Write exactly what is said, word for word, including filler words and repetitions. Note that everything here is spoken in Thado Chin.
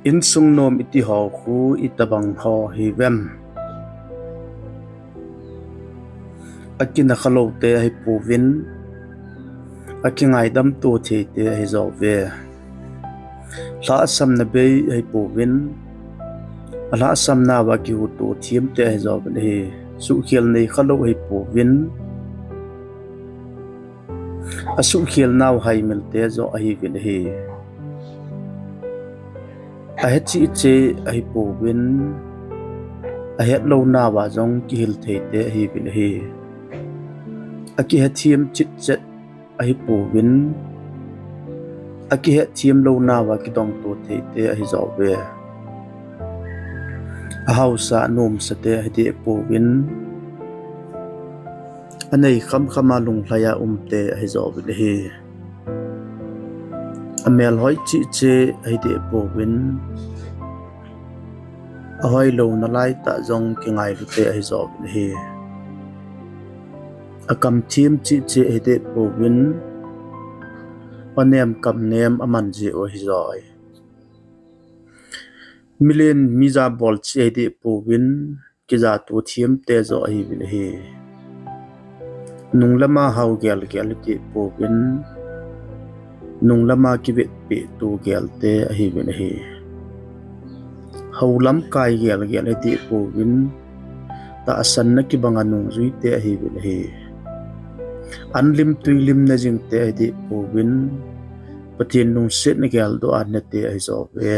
Insung nom iti ho khu itobang ho hiuvem? Akinah khalou te ahipouvin, akingaidam to thei te ahijouve. Lhahsamna bei ahipouvin, alhahsamna uva kihuhto them te ahijouvin ahi. Suhkhel nei khalou ahipouvin, asuhkhel nau haimil te joh ahiuvin ahi. Ahe cheh cheh ahipouvin, ahetlou nauva jong kihil thei te ahiuvin ahi. Akihethem cheh cheh ahipouvin, akihethem lou nauva kidongto thei te ahijouve. Ahaosa anomsa te ahidehpouvin, anei khamkham a lunglhai a um te ahijouvin ahi. Amel hoi cheh cheh ahidehpouvin, ahoilouna laitah jong kingailu te ahijouvin ahi. Akam them cheh cheh ahidehpouvin, anem kam nem aman jeh u ahijoi. Milen mi jabol cheh ahidehpouvin, kijato them te joh ahiuvin ahi. Nunglama hao gelgel ahidehpouvin, nunglama kivetpeh to gel te ahiuvin ahi. Hao lamkai gelgel ahidehpouvin, tahsanna kibanga nungjui te ahiuvin ahi. An lim tui lim najing te ahidehpouvin, Pathen lungsetna geldoh a ne te ahijouve.